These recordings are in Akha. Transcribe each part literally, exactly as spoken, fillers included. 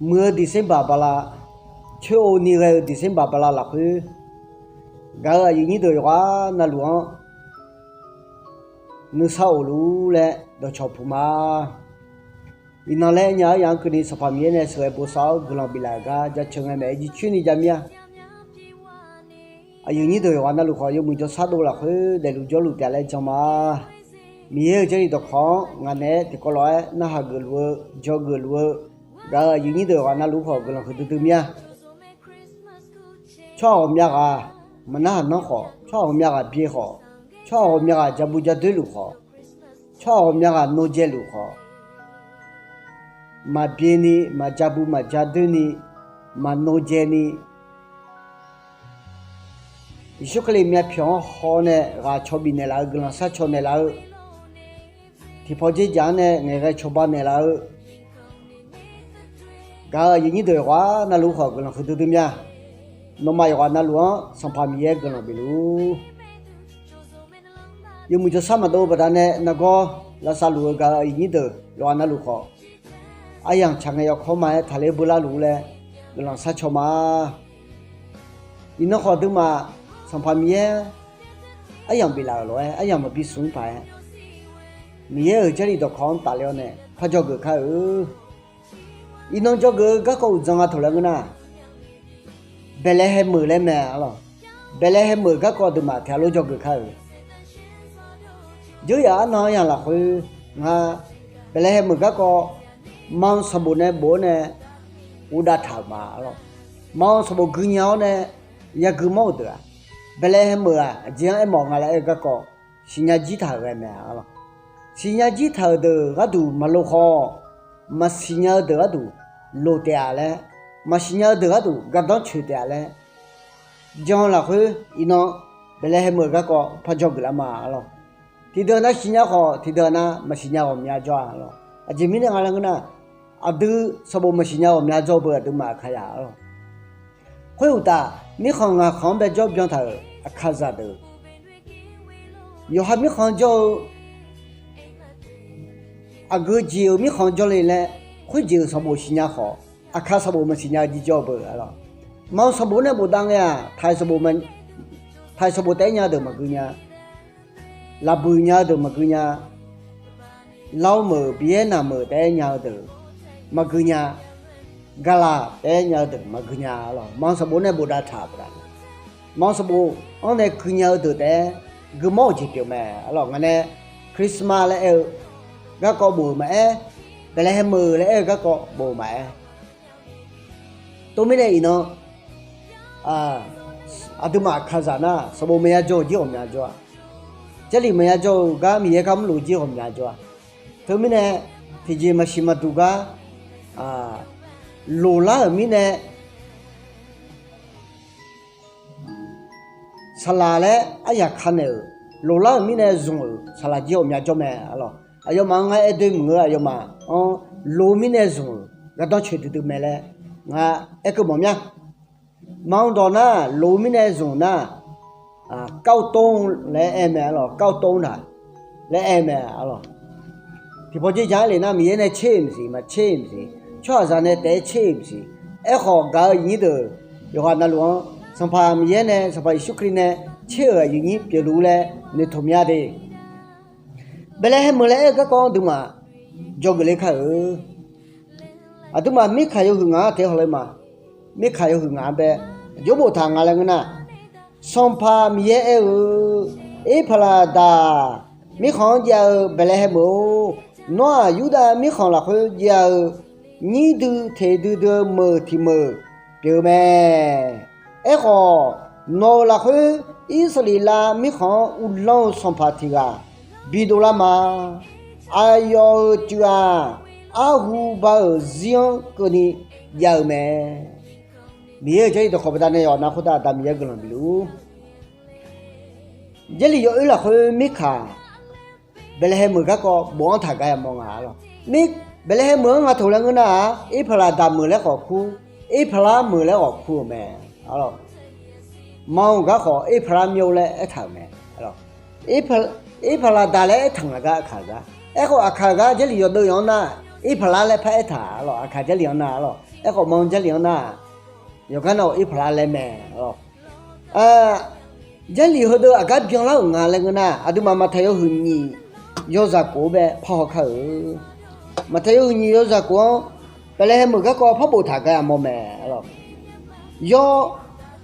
Muiq-eu December bala, coer-o ni ghae-eu December bala lafkhoer, gaq-euq aqyuif nyir deuq yawqghaq navluf-anr nuisar of luf-ur laer dawqcawq puq ma. Iqnan laer nya-eu yamq-anr keuvni Sanqpaq Miqyaer nae sheuqghae bosav-awr guiqlanq biflaf-euq gar jaceuq ngae maeq-aer jircoer ni ja mir-a. Aqyuif nyir deuq yawqghaq navluf khawf, yawmuiq jawrshar dov lafkhoer daefluf jawrluf taef-a laer jan ma. Miqyaer-euq Jarlif dawqkawq-anr ngaq naeq-aer tiqkawv lof-aer narhaq geufluf-eu, dzawgeuf luf-eu, gaq-euq aqyuif nyir deuq yawqghaq navluf khawf guiqlanq huiqdui dui mir-a. Tsawrhaq ghawqmya ghaq maqnarhaq nanr khawf, tsawrhaq ghawqmya ghaq bye khawf, tsawrhaq ghawqmya ghaq ja bu ja doer luf khawf, tsawrhaq ghawqmya ghaq nodzae luf khawf, maqbye ni, maqja bu maqja doer ni, maqnodzae ni, Yeqsur Kali myavpyawq-anr haw nae ghaq caw bifnaeq laf-eu, guiqlanq sharcaw naeq laf-eu, tiqpaw dzerdzaq-anr nae ngaeqghae cawba naeq laf-eu, gaq-euq aqyuif nyir deuq yawqghaq navluf khawf guiqlanq huiqdui dui mir-a. Nawmaf yawqghaq navluf-anr Sanqpaq Miqyaer guiqlanq bifluf-ur. Yawmuiq jawrshar maqdov-eu baqdanae nargawr lavsav luf-eu gaq-euq aqyuif nyir deuq yawqghaq navluf khawf, aryamq tsaq ngae yawkawr ma-aer taqler beular luf-ur laer guiqlanq sharcaw ma. Iqnan khawf aqduimaf Sanqpaq Miqyaer aryamq biflaf-euq lof-aer aryamq maqbi smq-ir paq-aer, Miqyaer-euq Jarlif dawqkawq-anr tafler-awr nae par dzawgeuf kar-eu. Iqnan dzawgeuf-eu garkawv uqdzan nga taq laer ngeur nar, Baeqlaeqhaeq meuq laer mae arlawq. Baeqlaeqhaeq meuq garkawv aqduimaf tiq ghaq lof dzawgeuf kar-euq. Dzeur yaf arnan aryamq lafkhoer nga, Baeqlaeqhaeq meuq garkawv, ma-eu sanqbof nae bof-awr nae uvdav taq-euq ma arlawq. Ma-eu sanqbof gui nya-awr nae yagui mawr-euq deuq-aq, Baeqlaeqhaeq meuq-aq aqjeq-anr aermawf nga laer aer-eu garkawv siqnya jir taq-euq ghae mae arlawq. Siqnya jir taq-euq deuq gharduq maqloq khawf, maqsiq nya-eu deuq gharduq loq taef-a laer, maqsiq nya-eu deuq gharduq gardanr coeq taef-a laer, jan lafkhoer iqnan Baeqlaeqhaeq meuq garkawv par dzawgeuf lar ma arlawq. Tiqdeuq nav siqnya khawf, tiqdeuq nav maqsiqnya ghawqmya jawr-a arlawq. Aqjeq mirnae nga laer ngeur nar, aqdui sanqbof maqsiqnya ghawqmya jawr-eu beu aqduimaf aqkar ya arlawq. Khoeruqtaf, mirkhanq ngaq khanq-anr bae jawr byan taq-euq aqkaqzaq deuq, yawqha mirkhanq jawr-eu aqgeu jeq-euq mirkhanq jawrle laer, khoerjeq-euq sanqbof siqnya khawf, aqkaq sanqbof maqsiqnya-eu jirjawr-eu beu arlawq. Ma-eu sanqbof nae bofdav ngae-aq, taq-iq sanqbof taef-aer nya-eu deuq maqgui nya, laqbuiq nya-eu deuq maqgui nya, lar-eu meuq, biaer naq meuq taef-aer nya-eu deuq maqgui nya, gaqlaq taef-aer nya-eu deuq maqgui nya arlawq. Ma-eu sanqbof nae bofdav taq-euq baqdanae, ma-eu sanqbof-anr nae gui nya-eu deuq taef-aer gui mawr-euq jeq pyeuf mae arlawq. Ngaq nae Christmas laer aer-eu garkawv bof-euq maqaer, Baeqlaeqhaeq meuq laer aer-eu garkawv bof-euq maqaer, tov mirnae iqnan aqduimaf aqkaqzaq nar sanqbof maqya jawr-euq jir ghawqmya jawr-a, Jarlif maqya jawr-eu gar Miqyaer gar mrluf jir ghawqmya jawr-a. Teumirnae tiqjeq maqsiq maqduq gar loqlar-euq mirnae saqlaq laer aryaq ka naeq-euq, loqlar-euq mirnae zmq-euq saqlaq jir ghawqmya jawr mae arlawq. Aqyawfmaf-anr ngar aer doer maqngeur, aqyawfmaf-anr loq-eu mirnae zmq-euq gardanr coeq duidui mae laer ngar aer keuv mawf mya. Ma-eu dawq nar, loq-eu mirnae zmq nar, เก้าต้น laer aer mae arlawq, เก้าต้น laer aer mae arlawq. Tiqpawf dzerdzaq-aer le nar, Miqyaer nae tser-euq maqsiq, maqtser-euq maqsiq, tsawrhaqzaq nae taef-aer tser-euq maqsiq. Aerkhawf, gaq-euq aqyuif nyir deuq yawqghaq navluf-anr Sanqpaq Miqyaer nae Sanqpaq Yeqsur Kali nae tser-euq aqyuif nyir pyeufluf-ur laer noeqtmq mya de. Baeqlaeqhaeq meuq laer aer-eu garkawv aqduimaf dzawgeuf ler kar-eu. Aqduimaf mirkaq yawhuiq ngaq-anr taef-aer hawle ma. Mirkaq yawhuiq ngaq-anr bae jawr boftaq nga laer ngeur nar, Sanqpaq Miqyaer aer-eu, Irpaqlaqdaq mirkhanq-anr jav-eu Baeqlaeqhaeq meuq-or, nawr-aq Yurdav mirkhanq lafkhoer jav-eu nyir dui teq duidui-eu meuq tiq meuq pyeuf-eu mae. Aerkhawf, nawq-euq lafkhoer Irsaqleqlav mirkhanq-anr uvlanr-eu sanqpaq tiq ghaq bidov lar ma. Aqyawf-euq cuif-aq, arhu ba-euq zir-anr keuvni jav-eu mae. Miqyaer-euq Jarlif dawqkawq baqdanae yawqha-anr khoertav Aqda Miqyaer guiqlanq bifluf-ur. Jarlif yawoer lafkhoer mirkaq Baeqlaeqhaeq meuq garkawv bof-anr taq gar yamawr nga arlawq. Baeqlaeqhaeq meuq-anr nga taq laer ngeur nar-aq, Irpaqlaqdaq meuq laer khawf kur, Irpaqlar meuq laer khawf kur-euq mae arlawq. Ma-euq gar khawf Irpaqlar myawr laer aertaq-euq mae. Irpaqlaqdaq laer aertaq ngaq gar aqkaq-eu gar. Aerkhawf aqkaq-eu gar Jarlif yawdeuv yawq-anr nar, Irpaqlar laer paraer taq-a lawq. Aqkaq Jarlif-anr nar-a lawq. Aerkhawf ma Jarlif-anr nar-aq, yawqgar nar-aq Irpaqlar laer mae-a lawq. Jarlif heudeuq aqgar byanlar-euq nga laer ngeur nar, aqduimaf Maqtaeq yawhuiq nyiq yawzaq kof-anr bae parhaw kar-eu. Maqtaeq yawhuiq nyiq yawzaq kof-anr Baeqlaeqhaeq meuq garkawv par boftaq gar yamawr mae-a lawq. Yawr,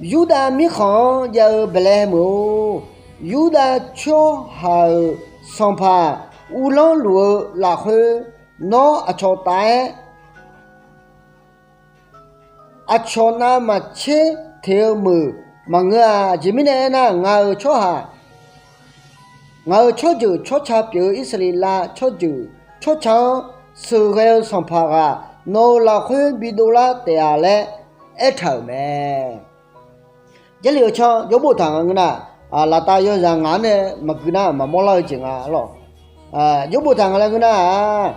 Yurdav mirkhanq-anr jav-eu Baeqlaeqhaeq meuq-or, Yurdav tsawrhaq-euq sanqpaq uvlanr luf-eu lafkhoer nawr aqcawq taf-aer aqcawq navmaqtser teq-eu meuq maqngeur-a. Aqjeq mirnae aernar, ngaq-euq tsawrhaq ngaq-euq tsawrjeuq tsawrca pyeuf-eu Irsaqleqlav tsawrjeuq tsawrca-anr sheuqghae-eu sanqpaq ghaq nawq-euq lafkhoer bidov lar taef-a laer aertaq-euq mae. Jarlif-eu can jawrbof taq nga ngeur nar, laftav yawzaq ngaq-anr nae maqgui nar maqmawr lar-eu jeq nga-a lawq. Jawrbof taq nga laer ngeur nar-aq,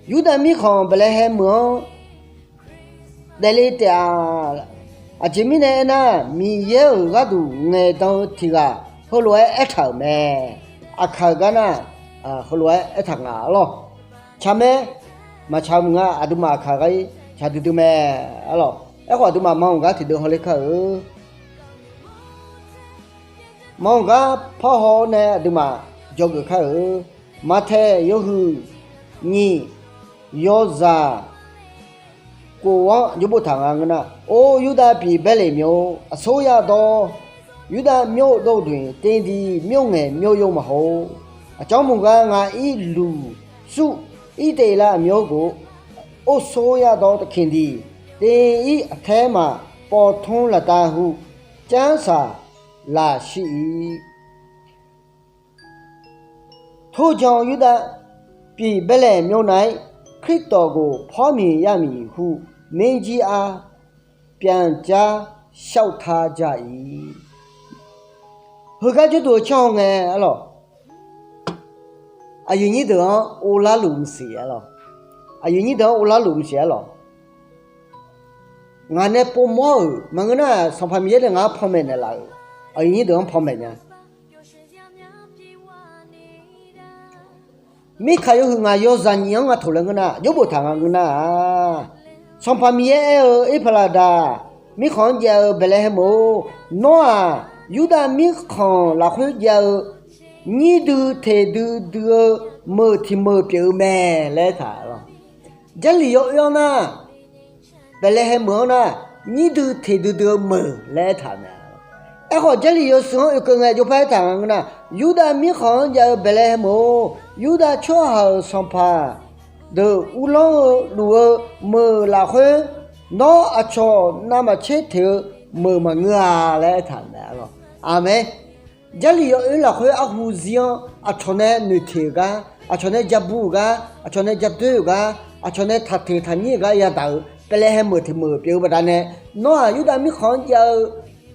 Yurdav mirkhanq Baeqlaeqhaeq meuq-anr daefle taef-a. Aqjeq mirnae aernar, Miqyaer-euq gharduq ngaeqdan-eu tiq ghaq heulof-aer aertaq-euq mae. Aqkaq-euq gar nar, heulof-aer aertaq nga-a lawq. Tsaqmaer maqtsaq-eu maqnga, aqduimaf aqkaq gar-ir tsaq duidui mae-a lawq. Aerkhawf, aqduimaf manq gar tiqdeuv hawler kar-eu. Manq gar parhaw-awr nae aqduimaf dzawgeuf kar-eu. Maqtaeq yawhuiq nyiq yawzaq kof-anr jawrbof taq nga ngeur nar, Or Yurdav pif Baerlaeq myeq-or, aqsur yadawr. Yurdav myawr-eu dawrduq-iq tendi myawr ngaeq myawr yov maqhaw-or. Aqcawq-anr maqgar ngaq-ir luq suf-ir taef lav myeq-or gov. Or sor yadawr taqkeqdiq teq-ir aqtaer maq pawv tmr laftav hu carsaq laqshir-ir. Torjan Yurdav pif Baerlaeq myav nav-ir, Khartawq ghof pawr miq yar miq hu, maerjir-a pyav jar shar-eu tar ja-ir. Heugar jawrduq-eu canr hawngae-a lawq. Aqyuif nyir deuq-anr ovlar luf maqsiq-a lawq. Aqyuif nyir deuq-anr ovlar luf maqsiq-a lawq. Ngaq nae povmawr-euq maqngeur nar, Sanqpaq Miqyaer nae ngaq-anr panmaeq naeqlaf-euq, aqyuif nyir deuq-anr panmaeq nya. Mirkaq yawhuiq ngaq yawzaq nyiq-anr nga taq laer ngeur nar, jawrbof taq nga ngeur nar-aq, Sanqpaq Miqyaer aer-eu, Irpaqlaqdaq mirkhanq-anr jav-eu Baeqlaeqhaeq meuq-or, nawr-aq, Yurdav mirkhanq lafkhoer jav-eu nyir dui teq dui dui-eu meuq tiq meuq pyeuf-eu mae laer aertaq-a lawq. Jarlif yawoer-anr nar, Baeqlaeqhaeq meuq-anr nar, nyir dui teq dui dui-eu meuq laer aertaq-euq mae. Aerkhawf, Jarlif yawshuif-anr oekeuv ngae jawrpar aertaq nga ngeur nar, Yurdav mirkhanq-anr jav-eu Baeqlaeqhaeq meuq-or, Yurdav tsawrhaq-euq sanqpaq deuq uvlanr-eu luf-eu meuq lafkhoer, nawr aqcawq navmaqtser teq-eu meuq maqngeur-a laer aertaq-euq mae-a lawq. Aqmeq. Jarlif yawoer lafkhoer arhu zir-anr aqcawq nae noeqteq-euq gar, aqcawq nae ja bu-euq gar, aqcawq nae ja doer-euq gar, aqcawq nae taqteq taqnyir-euq gar yadaq-euq Baeqlaeqhaeq meuq tiq meuq pyeuf-eu baqdanae, nawr-aq Yurdav mirkhanq-anr jav-eu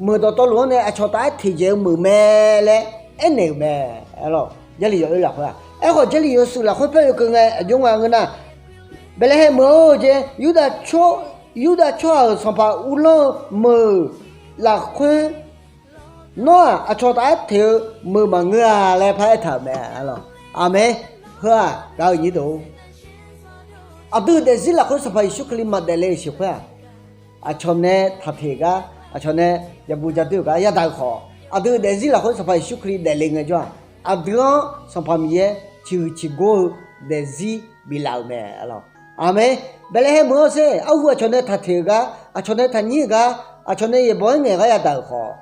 meuq dawqtawvluf-anr nae aqcawq taf-aer teq dzaeq-eu meuq mae laer aernaeq-euq mae-a lawq. Jarlif yawoer lafkhoer-aq, aerkhawf Jarlif yawshuif lafkhoer paer oekeuv ngae aqjox nga ngeur nar, Baeqlaeqhaeq meuq-or jeq, Yurdav tsawrhaq-euq sanqpaq uvlanr-eu meuq lafkhoer, nawr-aq aqcawq taf-aer teq-eu meuq maqngeur-a laer paraer taq-euq mae-a lawq. Aqmeq. Heu-aq gaq-eu nyir deuq-or, aqdui-euq daefzir lafkhoer Sanqpaq Yeqsur Kali maqdaef le-euq siq khoer-aq, aqcawq nae taqteq-euq gar, aqcawq nae ja bu ja doer-euq gar yadaq-euq khawf, aqdui-euq daefzir lafkhoer Sanqpaq Yeqsur Kali daefle ngaejawr-aq, aqdui-anr Sanqpaq Miqyaer ciqhuiq ciqgor-eu daefzir biflaf-euq mae-a lawq. Aqmeq. Baeqlaeqhaeq meuq-anr sher, arhu aqcawq nae taqteq-euq gar, aqcawq nae taqnyir-euq gar, aqcawq nae yaeqbawq-aer ngaeq gar yadaq-euq khawf,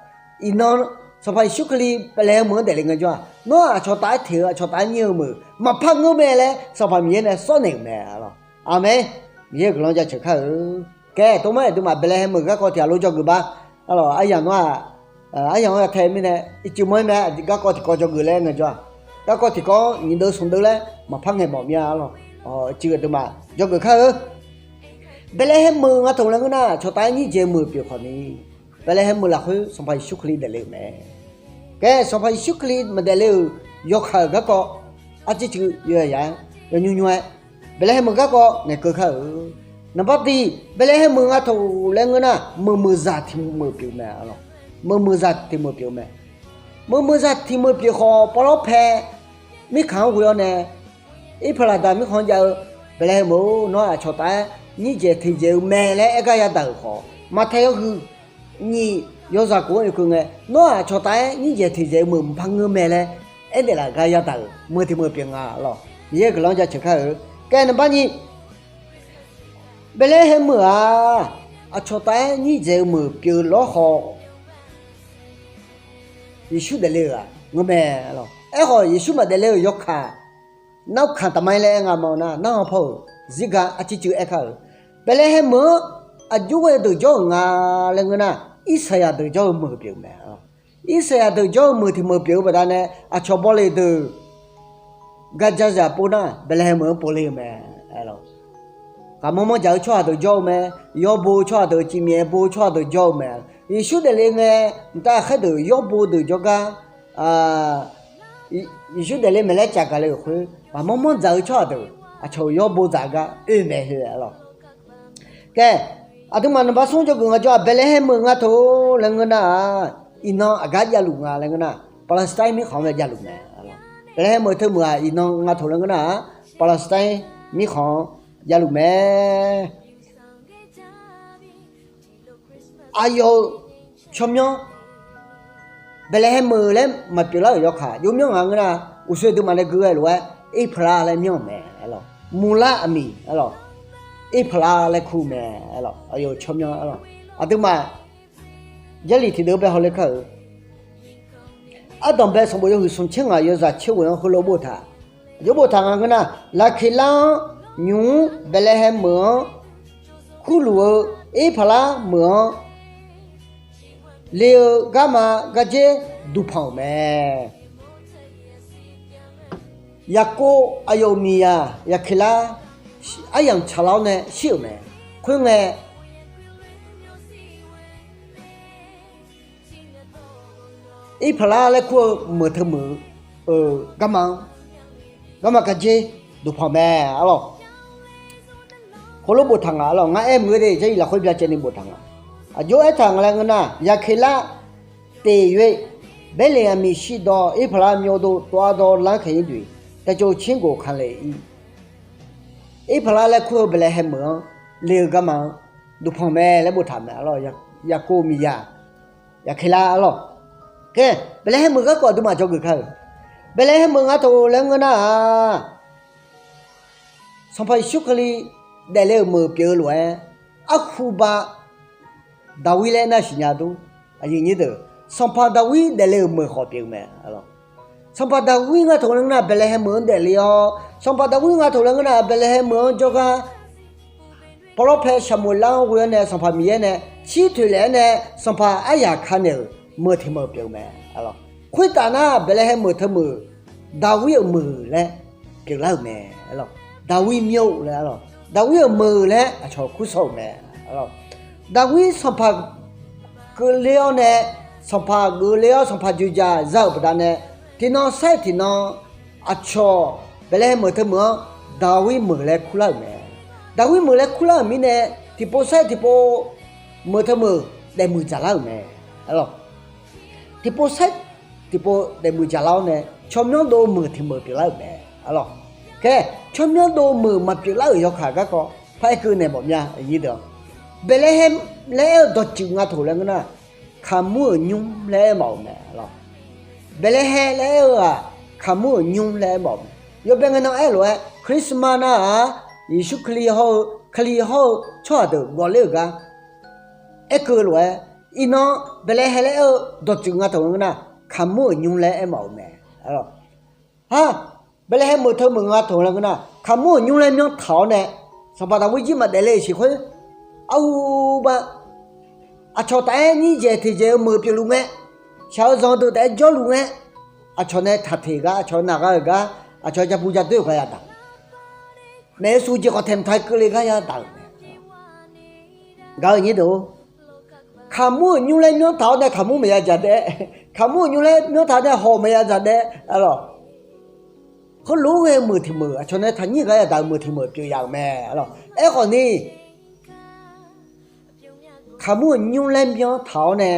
iqnan Sanqpaq Yeqsur Kali Baeqlaeqhaeq meuq-anr daefle ngaejawr-aq, nawr-aq aqcawq taf-aer teq-eu, aqcawq taf-aer nyir-eu meuq maqpar ngeur mae laer Sanqpaq Miqyaer nae sawr naeq-euq mae-a lawq. Aqmeq. Miqyaer-euq guiqlanq jaceuq kar-euq. Kae, tov mar aqduimaf Baeqlaeqhaeq meuq garkawv tiq ghaq lof dzawgeuf ba. Aryamq nawr-aq, aryamq-anr ya tae mirnae ircuf mawr-aer mae, garkawv tiqkawv dzawgeuf laer ngaejawr-aq, garkawv tiqkawv-anr nyiq deuv smq deuv laer maqpar ngaeq mawf mir-a lawq. Uicuiv aqduimaf dzawgeuf kar-eu. Baeqlaeqhaeq meuq nga taq laer ngeur nar, aqcawq taf-aer nyir dzaeq-eu meuq pyeuf khawfni, Baeqlaeqhaeq meuq lafkhoer Sanqpaq Yeqsur Kali daefle-euq mae. Kae, Sanqpaq Yeqsur Kali maqdaef le-euq yawkaq-euq garkawv arcuiv cuiv yawyaq-aer yawnymr nymr-aer Baeqlaeqhaeq meuq garkawv ngaeqkeuv kar-euq. Naqbar tiq, Baeqlaeqhaeq meuq nga taq laer ngeur nar, meuq meuqzaq tiq meuq pyeuf mae-a lawq. Meuq meuqzaq tiq meuq pyeuf-eu mae. Meuq meuqzaq tiq meuq pyeuf khawf, pawlawr pae mirkhanq-anr ghoe-awr nae Irpaqlaqdaq mirkhanq-anr jav-eu Baeqlaeqhaeq meuq-or, nawr-aq aqcawq taf-aer nyir dzaeq teq dzaeq-eu mae laer aer gar yadaq-euq khawf, Maqtaeq yawhuiq nyiq yawzaq kof-anr oekeuv ngae, nawr-aq aqcawq taf-aer nyir dzaeq teq dzaeq-eu meuq mqpar ngeur mae laer aernaeq laf gar yadaq-euq meuq tiq meuq pyeuf nga lawq. Miqyaer-euq guiqlanq-anr jaceuq kar-eu. Kaev naqbar nyiq, Baeqlaeqhaeq meuq-aq, aqcawq taf-aer nyir dzaeq-eu meuq pyeuf lawr khawf, Yeqsur daefle-euq-aq ngeur mae lawq. Aerkhawf, Yeqsur maqdaef le-euq yawkaq, narkaq taqma-ir laer aer nga ma-eu nar, narhaq paw-euq zirgar arcir cuiv aer kar-euq. Baeqlaeqhaeq meuq-anr aqjox ghae deuq jawr-euq nga laer ngeur nar, Irsaqyaq deuq jawr-eu meuq pyeuf-eu mae. Irsaqyaq deuq jawr-eu meuq tiq meuq pyeuf-eu baqdanae, aqcawq bawle deuq gar dzaqzaq pov nar, Baeqlaeqhaeq meuq-anr pov le-eu mae. Ghaqmanr manr dzaq-eu tsawrhaq deuq jawr-eu mae. Yawbo tsawrhaq deuq, cifmyaef bo tsawrhaq deuq jawr-eu mae. Yeqsur daefle ngae, mqtav ghaqkhaer deuq yawbo deuq jawrgar Yeqsur daefle maeq laer caf gaq le-euq khoer, ghaqmanr manr dzaq-eu tsawrhaq deuq aqcawq-euq yawbo dzaq gar oe maeq heu-a lawq. Kaev, aqduimaf naqbar smr jawrgeuf nga jawr-aq, Baeqlaeqhaeq meuq nga taq-or laer ngeur nar-aq, iqnan aqgar javluf nga laer ngeur nar, Palestine mirkhanq-anr mae javluf mae. Baeqlaeqhaeq meuq teumeuq-aq iqnan nga taq-or laer ngeur nar-aq, Palestine mirkhanq-anr javluf mae. Aqyawf-euq tsawrmyanr, Baeqlaeqhaeq meuq laer maqpyeuf lar-euq yawkaq jov myanr nga ngeur nar, uqshoe duimaf nae gui ghae lof-aer Irpaqlar laer myanr-euq mae. Muqlar aqmiq, Irpaqlar laer kur-eu mae. Aqyawf-euq tsawrmyanr, aqduimaf Jarlif tiqdeuq bae hawler kar-euq. Ardanq bae sanqbof yawhuiq smq tser ngaq yawzaq tser ghoeq-anr heulof boftaq, aqjox boftaq nga ngeur nar, Laqkeqlar-anr nymq-mr Baeqlaeqhaeq meuq-anr kurluf-eu Irpaqlar meuq-anr le-eu garma gardzer duqpanq-euq mae. Yaqkov aqyawf-euq miqzaq Yaqkeqlar aryamq tsaqlar-awr nae shir-euq mae. Khoerngae, Irpaqlar laer kur-eu meuq teumeuq-eu garma-anr, garma gardzer duqpanq mae, arlawq. Heulof boftaq nga, arlawq. Ngar aer maqngeur de, Jarlif lafkhoer byacaevni boftaq nga. Aqjox aertaq nga laer ngeur nar, Yaqkeqlar teq yoe, Baerleqzaqmiq shir dawr, Irpaqlar myawdov tov-ar dawr lanr kaqnyir doeq, taqcov tser goq kanqlaeq-ir. Irpaqlar laer kur-eu Baeqlaeqhaeq meuq-anr le-eu garma-anr duqpanq mae laer boftaq mae, arlawq. Yaqkov miqzaq Yaqkeqlar, arlawq. Kae, Baeqlaeqhaeq meuq garkawv aqduimaf dzawgeuf kar-euq. Baeqlaeqhaeq meuq nga taq-or laer ngeur nar-aq, Sanqpaq Yeqsur Kali daefle-euq meuq pyeuf-eu lof-aer, arhuba Daqwir laer nar siqnya dur. Aqyuif nyir deuq, Sanqpaq Daqwir daefle-euq meuq khawf pyeuf-eu mae, arlawq. Sanqpaq Daqwir nga taq-or laer ngeur nar, Baeqlaeqhaeq meuq-anr daefle-awr, Sanqpaq Daqwir nga taq-or laer ngeur nar, Baeqlaeqhaeq meuq-anr jawrgar pawrlawr pae Saqmoeqlar-anr ghoe-awr nae Sanqpaq Miqyaer nae shir toeq lef-aer nae Sanqpaq aryaq ka naeq-euq meuq tiq meuq pyeuf-eu mae, arlawq. Khoertaf nar, Baeqlaeqhaeq meuq teumeuq Daqwir-euq meuq laer pyeuflar-euq mae, arlawq. Daqwir myo laer, arlawq. Daqwir-euq meuq laer aqcawq kur shawr-euq mae, arlawq. Daqwir sanqpaq keuvle-awr nae, sanqpaq geufle-awr sanqpaq dzoeqdzaq za-euq baqdanae, tiqnan sar-iq tiqnan aqcawq Baeqlaeqhaeq meuq teumeuq-anr Daqwir meuq laer kurlar-euq mae. Daqwir meuq laer kurlar-euq mirnae, tiqpov sar-iq tiqpov meuq teumeuq daefmuiq dzaqlar-euq mae, arlawq. Tiqpov sar-iq tiqpov daefmuiq dzaqlar-awr nae, tsawrmyanr dov meuq tiq meuq pyeuflar-euq mae, arlawq. Kae, tsawrmyanr dov meuq maqpyeuflar-euq yawkaq garkawv paraer keuv naeq mawf mya, aqnyir deuq-a. Baeqlaeqhaeq laer aer-eu dawqtsuif nga taq-or laer ngeur nar, kaqmur-euq nymr laer aer mawf-euq mae, arlawq. Baeqlaeqhaeq laer aer-eu-aq, kaqmur-euq nymr laer aer mawf-eu mae. Yawbae ngae nan aer lof-aer, Christmas nar-aq, Yeqsur Kali hawr-eu, Kali hawr-eu tsawrhaq deuq gawvler-euq gar aer keuv lof-aer, iqnan Baeqlaeqhaeq laer aer-eu dawqtsuif nga taq-or laer ngeur nar, kaqmur-euq nymr laer aer mawf-euq mae, arlawq. Har, Baeqlaeqhaeq meuq teumeuq nga taq-or laer ngeur nar, kaqmur-euq nymr laer myanr taq-awr nae, Sanqpaq Daqwir jir maqdaef le-euq siq khoer, arhuba aqcawq taf-aer nyir dzaeq teq dzaeq-eu meuq pyeufluf ngae, shaq-eu zanq-eu deuq taf-aer jawrluf ngae, aqcawq nae taqteq gar, aqcawq naq gha-euq gar, aqcawq jabu jadoer-euq gar yadaq. Maeqsuq jeq khawf taeqmq taq-aer keuvle gar yadaq-euq mae. Gaq-eu nyir deuq-or, kaqmur-euq nymr laer myanr taq-awr nae kaqmur maqya dzaq daef, kaqmur-euq nymr laer myanr taq-awr nae hawq maqya dzaq daef, arlawq. Heulof-aer ghae-eu meuq tiq meuq, aqcawq nae taqnyir gar yadaq-euq meuq tiq meuq pyeuf ya-euq mae, arlawq. Aerkhawf ni, kaqmur-euq nymr laer myanr taq-awr nae,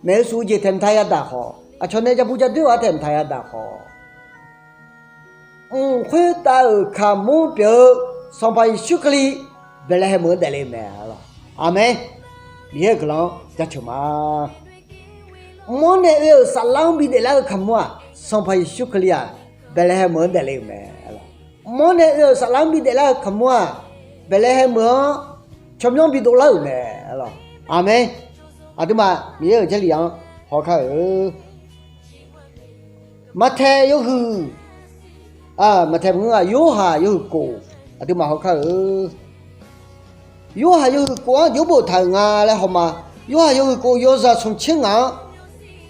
maeqsuq jeq taeqmq taq yadaq khawf, aqcawq nae jabu jadoer-awr taeqmq taq yadaq khawf, mq khoertav-euq kaqmur pyeuf-eu Sanqpaq Yeqsur Kali Baeqlaeqhaeq meuq-anr daefle-eu mae. Aqmeq. Miqyaer-euq guiqlanq-anr jaceuq ma. Mq-anr nae oe-euq saflar-anr bidaef lar-eu kaqmur-aq, Sanqpaq Yeqsur Kali-aq, Baeqlaeqhaeq meuq-anr daefle-euq mae. Mq-anr nae oe-euq saflar-anr bidaef lar-eu kaqmur-aq, Baeqlaeqhaeq meuq-anr tsawrmyanr bidov lar-euq mae. Aqmeq. Aqduimaf Miqyaer-euq Jarlif-anr hawkar-euq. Maqtaeq yawhuiq, Maqtaeq maqngeur-aq, Yorhaq yawhuiq kof, aqduimaf hawkar-euq. Yorhaq yawhuiq kof-anr jov boftaq-euq nga laer hawma. Yorhaq yawhuiq kof yawzaq smq tser ngaq-anr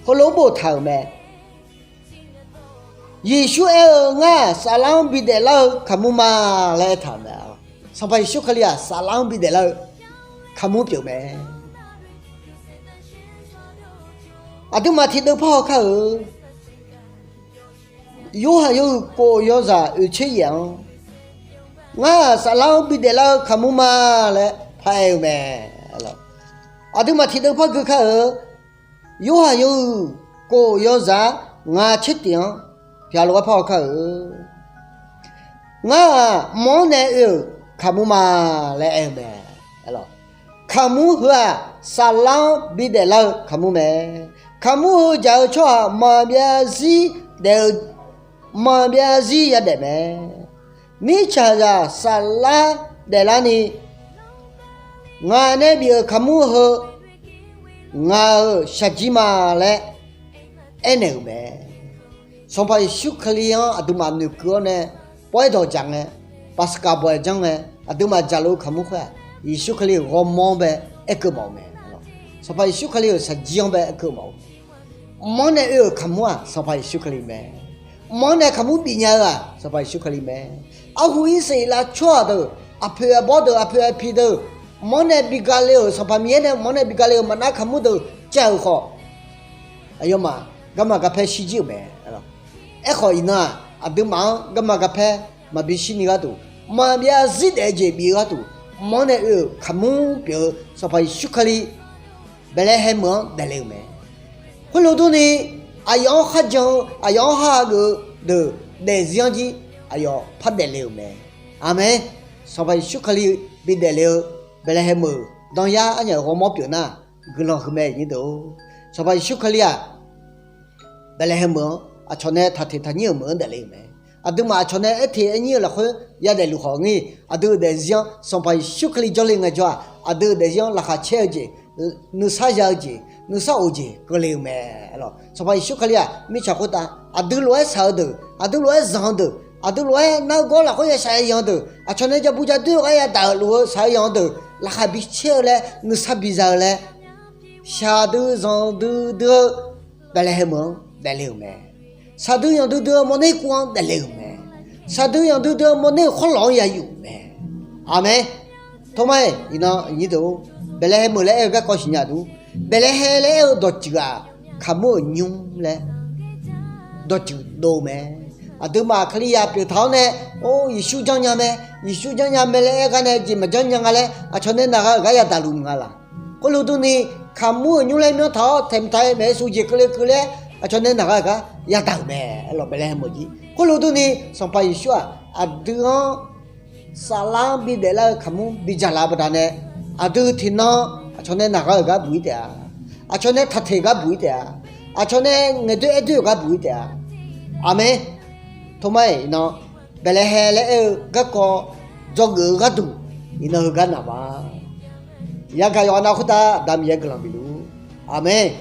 heulof-aer boftaq-euq mae. Yeqsur aer-eu, Ngar-aq, saflar-anr bidaef lar-eu kaqmur ma laer aertaq-euq mae. Sanqpaq Yeqsur Kali-aq, saflar-anr bidaef lar-eu kaqmur pyeuf mae. Aqduimaf tiqdeuv par hawkar-euq. Yorhaq yawhuiq kof yawzaq oeq tser yaef-anr, Ngar-aq, saflar-anr bidaef lar-eu kaqmur ma laer paraer-eu mae. Aqduimaf tiqdeuv par geu kar-euq. Yorhaq yawhuiq kof yawzaq ngaq tser tif-anr pyaq lof-aer par hawkar-euq. Ngar-aq, mq-anr nae oe-euq kaqmur ma laer aer-eu mae. Kaqmur heu-aq, saflar-anr bidaef lar-eu kaqmur mae. Kaqmur heu jaq-eu tsawrhaq maqbyav zir daef-eu, maqbyav zir yadaef mae. Mirtsaqzaq saflar daeflarni, Ngaq nae bif-euq kaqmur heu ngaq-euq shaqjir ma laer aernaeq-euq mae. Sanqpaq Yeqsur Kali-anr aqduimaf noeqkeuv-awr nae pawv-aer dawq dzaq ngae, Paqskaq bawq-aer janr ngae, aqduimaf dzaqlo-eu kaqmur khoer-aq, Yeqsur Kali-euq ghawrmawr-anr bae aerkeuv mawf-eu mae. Sanqpaq Yeqsur Kali-euq shaqjir-anr bae aerkeuv mawf-eu. Mq-anr nae oe-euq kaqmur-aq, Sanqpaq Yeqsur Kali mae. Mq-anr nae kaqmur bif nya-eu-aq, Sanqpaq Yeqsur Kali mae. Arhu Irsaqleqlav tsawrhaq deuq, aqpoeq aqbawr deuq, aqpoeq aqpiq deuq, mq-anr nae bi gale-euq, Sanqpaq Miqyaer nae mq-anr nae bi gale-euq maqnar kaqmur deuq caev-euq khawf, aqyawfmaf garma garpaer shirjir-euq mae. Aerkhawf, iqnan-aq, aqduimaf-anr garma garpaer maqbi shirni gharduq, maqbyav zir daef-eu jeq bif-eu gharduq, mq-anr nae oe-euq kaqmur pyeuf-eu Sanqpaq Yeqsur Kali Baeqlaeqhaeq meuq-anr daefle-euq mae. Khoerlof durni, aqyawf-anr kharjan-eu, aqyawf-anr hageuf-eu deuq daefzir-anr jir aqyawf par daefle-euq mae. Aqmeq. Sanqpaq Yeqsur Kali bi daefle-eu Baeqlaeqhaeq meuq danyar arnyaf-euq ghawrmawr pyeuf nar, guiqlanq huiq mae nyir deuq-or. Sanqpaq Yeqsur Kali-aq, Baeqlaeqhaeq meuq-anr aqcawq nae taqteq taqnyir-euq meuq-anr daefle-euq mae. Aqduimaf aqcawq nae aerteq aernyir-eu lafkhoer yadaef luf khawf ngir, aqdui-euq daefzir-anr Sanqpaq Yeqsur Kali jawrle ngaejawr-aq, aqdui-euq daefzir-anr laqkhaq caer-eu jeq, nuisar ya-eu jeq, nuisar of jeq keuvle-eu mae. Sanqpaq Yeqsur Kali-aq, mirtsaq khoertav aqdui lof-aer shaq-eu deuq, aqdui lof-aer zanq-eu deuq, aqdui lof-aer nargawr lafkhoer yashaq yayanq-eu deuq, aqcawq nae jabu jadoer-eu gar yadaq-euq lof-eu shaq-eu yanq-eu deuq, laqkhaq bi caer-eu laer, nuisar biza-eu laer, shaqdui zanqdui dui-eu Baeqlaeqhaeq meuq-anr daefle-euq mae. Shaqdui yanqdui dui-eu mawrner kuv-anr daefle-euq mae. Shaqdui yanqdui dui-eu mawrner-euq khawrlawq-anr yayuf mae. Aqmeq. Tawrmar-iq iqnan nyir deuq-or, Baeqlaeqhaeq meuq laer aer-eu garkawv siqnya dur. Baeqlaeqhaeq laer aer-eu dawqtsuif-aq, kaqmur-euq nymr laer dawqtsuif dov mae. Aqduimaf Kalizaq pyeuf taq-awr nae, or, Yeqsur janrnya mae, Yeqsur janrnya mae laer aer gar nae jeq maqjanr nya nga laer aqcawq nae naq gha-euq gar yadaq luf nga laq? Khoerlof durni, kaqmur-euq nymr laer myanr taq-awr taeqmq taq-aer maeqsu jeq keuvle keuv laer aqcawq nae naq gha-euq gar yadaq-euq mae. Aerlawq, Baeqlaeqhaeq meuq jir. Khoerlof durni, Sanqpaq Yeqsur-aq, aqdui-anr saflar-anr bidaef lar-eu kaqmur bidzaq laf-eu baqdanae, aqdui tiqnan aqcawq nae naq gha-euq gar buq-ir taef-a. Aqcawq nae taqteq gar buq-ir taef-a. Aqcawq nae ngaeqdoer aerdoer-euq gar buq-ir taef-a. Aqmeq. Tawrmar-iq iqnan, Baeqlaeqhaeq laer aer-eu garkawv dzawgeuf-eu gharduq, iqnan heugar naq ma. Yagaq yawqha nav khoertav Aqda Miqyaer guiqlanq bif luf-ur. Aqmeq.